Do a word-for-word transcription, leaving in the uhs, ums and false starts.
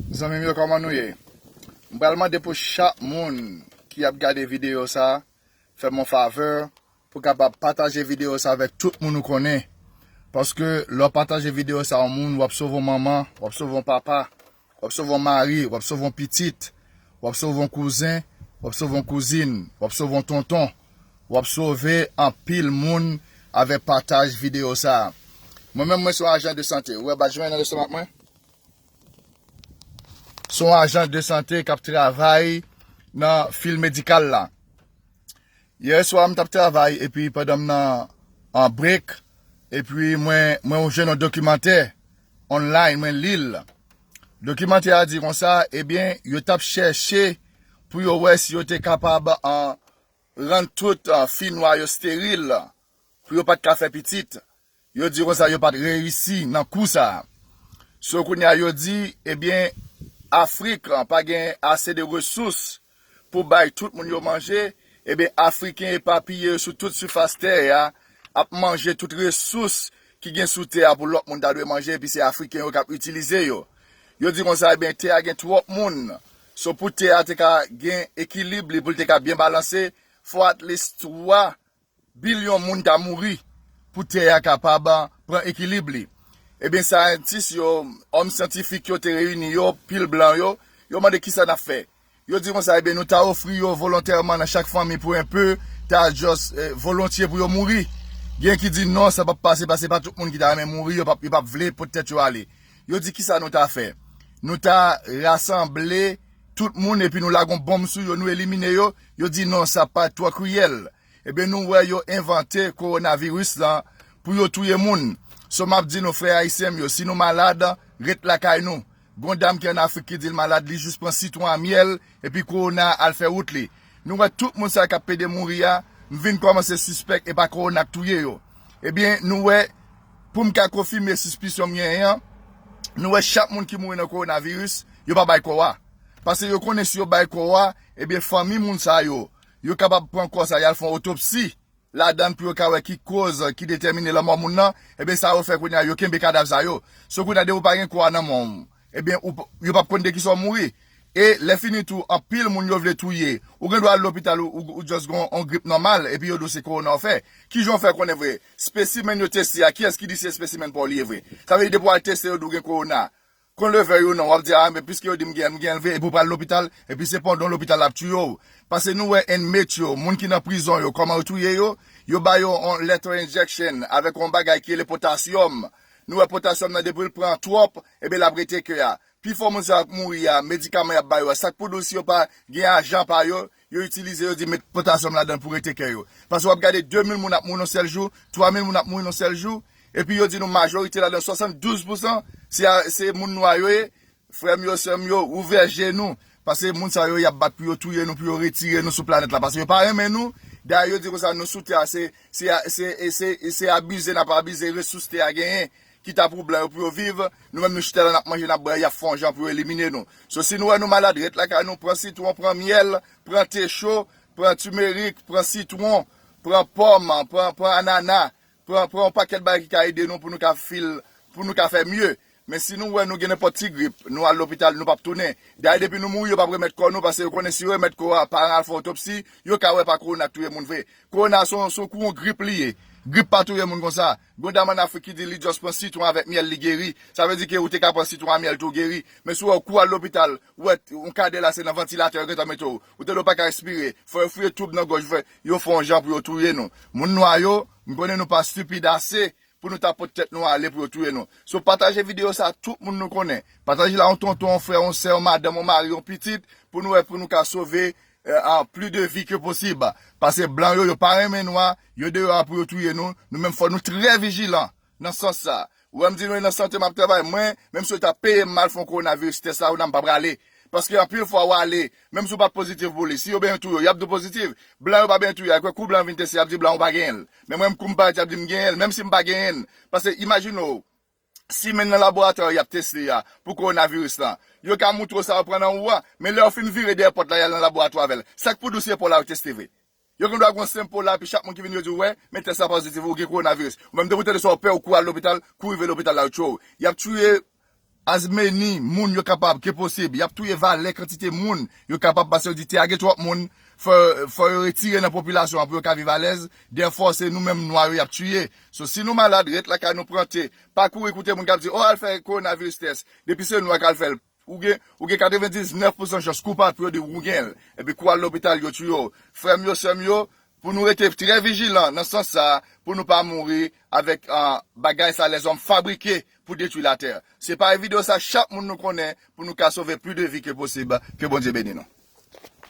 Zanmi m yo, kòman nou ye? M pral mande pou chak moun ki ap gade videyo sa, fè m yon favè pou kapab pataje videyo sa avèk tout moun ou konnen. Paske lè w pataje videyo sa yon moun, w ap sove yon manman, w ap sove yon papa, w ap sove yon mari, w ap sove yon pitit, w ap sove yon kouzen, w ap sove yon kouzin, w ap sove yon tonton, w ap sove anpil moun avèk pataj videyo sa. Mwen menm, mwen se yon ajan de sante. Ou wè bat jwen nan lestomak mwen? Se yon ajan de sante k ap travay nan fil medikal la. Yè swa, m t ap travay, epi pandan m nan an break, epi mwen, mwen jwenn yon dokimantè online, mwen li l. Dokimantè a di konsa, ebyen, yo t ap chèche pou yo wè si yo te kapab an, rann tout an, fi nwa yo steril, pou yo pa t ka fè pitit. Yo di konsa yo pa t reyisi nan kou sa a. So kounye a yo di, ebyen, Afrik pa gen ase de resous pou bay tout moun yo manje, ebyen, Afriken epapiye sou tout sifas tè a ap manje tout resous ki gen sou tè a pou lòt moun ta dwe manje, epi se Afriken yo k ap itilize yo. Yo di konsa, ebyen, tè a gen twòp moun. So pou tè a te ka gen ekilib li, pou l te ka byen balanse, fò at least twa bilyon moun ta mouri pou tè a kapab pran ekilib li. Ebyen, syantis yo, òm syantifik yo te reyini yo, pil blan yo, yo mande kisa n ap fè. Yo di konsa, ebyen, nou ta ofri yo volontèman nan chak fanmi pou enpe, ta just, eh, volontye pou yo mouri. Gen ki di non, sa p ap pase, pase pa tout moun ki ta renmen mouri, yo p ap, yo p ap vle pot tèt yo ale. Yo di kisa nou ta fè. Nou ta rasanble tout moun epi nou lage yon bonm sou yo, nou elimine yo. Yo di non, sa pa twò kriyèl. Ebyen, nou wè yo envante kowonaviris lan pou yo touye moun. So, m ap di nou, frè ayisyen m yo, si nou malad, ret lakay nou. Gon dam ki ann Afrik ki di l malad, li jis pran sitwon a myèl, epi kowona al fè wout li. Nou wè tout moun sa k ap pede mouri a, m vin kòmanse sispèk e pa kowona k touye yo. Ebyen, nou wè, pou m ka konfime sispisyon m genyen an, nou wè chak moun ki mouri nan kowonaviris, yo pa bay kò a. Paske yo konnen si yo bay kò a, ebyen, fanmi moun sa yo, yo kapab pran kò sa, y al fè yon otopsi ladann pou yo ka wè ki koz ki detèmine lanmò moun nan, ebyen, sa yo fè kounye a, yo kenbe kadav sa yo. So kounye a, depi w pa gen kò a nan men w, ebyen, ou p-, yo p ap konn de kisa w mouri. E lè fini tou, anpil moun yo vle touye. Ou gen dwa al lopital, ou, ou, ou just gen yon grip nòmal, epi yo di w se kowona w fè. Kijan w fè konnen vre? Spesimèn yo teste a, kiyès ki di se spesimèn pa w li ye vre? Sa vle di depi w al teste, yo di w gen kowona. Kon leve yo non, w ap di, a, men piske yo di m gen, m gen vre, epi w pral lopital, epi se pandan w lopital l ap tiye w. Paske nou wè inmate yo, moun ki nan prizon yo, kòman yo touye yo? Yo ba yo yon lethal injection avèk yon bagay ki rele potasyòm. Nou wè potasyòm nan depi l pran twòp, ebyen l ap rete kè a. Pifò moun sa yo k mouri a, medikaman y ap ba yo a, sa k pou di w si yo pa gen ajan pa yo, yo itilize, yo di met potasyòm ladan l pou rete kè yo. Paske w ap gade de mil moun ap mouri yon sèl jou, twa mil moun ap mouri yon sèl jou, epi yo di nou majorite ladan, swasanndouz pousan, se a, se moun nwa yo ye. Frè m yo, sè m yo, ouvè je nou, paske moun sa yo, y ap bat pou yo touye nou, pou yo retire nou sou planèt la, paske yo pa renmen nou. Dayè, yo di konsa, nou sou tè a, se, se, se, se, se abize n ap abize resous tè a genyen, ki ta pou blan yo pou yo viv. Nou menm nou chita la, n ap manje, n ap bwè, y ap fè yon jan pou yo elimine nou. So, si nou wè nou malad, ret lakay nou, pran sitwon, pran myèl, pran te cho, pran timerik, pran sitwon, pran pòm, pran, pran anana, pran, pran yon pakèt bagay ki ka ede nou pou nou ka fil, pou nou ka fè mye. Men si nou wè nou gen nenpòt ti grip, nou al lopital, nou p ap tounen. Dayè, depi nou mouri, yo p ap remèt kò nou, paske yo konnen si yo remèt kò a, pa al fè otopsi, yo ka wè pa kowona k touye moun vre. Kowona se yon, se yon kou yon grip li ye. Grip pa touye moun konsa. Gon dam ann Afrik ki di li just pran sitwon avèk myèl, li geri. Sa vle di ke ou te ka pran sitwon a myèl tou, ou geri. Men si w wè ou kou al lopital, ou wè yon kadè la se nan vantilatè yo gentan mete w. Ou tande w pa ka respire. Fò yo fouye toub nan gòj ou, fè, yo fè yon jan pou yo touye nou. Moun nwa yo, m konnen nou pa stipid ase pou nou ta pot tèt nou ale pou yo touye nou. So, pataje videyo sa a tout moun nou konnen. Pataje l a yon tonton, yon frè, yon sè, yon madanm, yon mari, yon pitit, pou nou wè, pou nou ka sove, eh, ah, plis de vi ke posib. Paske blan yo, yo pa renmen nwa, yo deyò a pou yo touye nou. Nou menm fò nou trè vijilan nan sans sa. Ou wè m di nou e nan sante m ap travay. Mwen, menm si yo ta peye m mal fè yon kowonaviris tès la, ou nan m pa prale. Paske anpil fwa w ale, menm si w pa t pozitif pou li, si yo benyen touye w, y ap di w pozitif. Blan yo pa benyen touye, akwè kou blan vin teste, y ap di blan ou pa genyen l. Men mwen, kou m parèt, y ap di m genyen l, menm si m pa genyen l. Paske imajine w, simenn nan laboratwa y ap teste a pou kowonaviris lan. Yo ka moutre w sa yo pran nan ou a, men lè yo fin vire dèyè pòt la, y al nan laboratwa avè l. Sa k pou di w se pa w la yo teste vre? Yo gen dwa gen yon senp po la, epi chak moun ki vini, yo di w, wè, men tès la pozitif, ou gen kowonaviris. Ou menm, depi w tande sa, w pè, ou kouri al lopital, kou rive lopital la, yo tchwe w. Y ap touye as many moun yo kapab ke posib. Y ap touye valè kantite moun yo kapab, paske yo di te a gen twòp moun, fò, fò yo retire nan popilasyon an pou yo ka viv alèz. Therefore, se nou menm nwa yo y ap tiye. So, si nou malad, ret lakay nou, pran te. Pa kouri koute moun k ap di, "Oh, al fè coronavirus test." Depi se nwa k al fè l, ou gen, ou gen katrevendiznèf pousan chans koupab pou yo di w ou gen l. Epi kou al lopital, yo tiye w. Frè m yo, sè m yo, pou nou rete trè vijilan nan sans sa, pou nou pa mouri avèk, ah, bagay sa lèzòm fabrike pou detwi latè. Se pa videyo sa, chak moun nou konnen, pou nou ka sove plis de vi ke posib. Ke Bondye beni nou.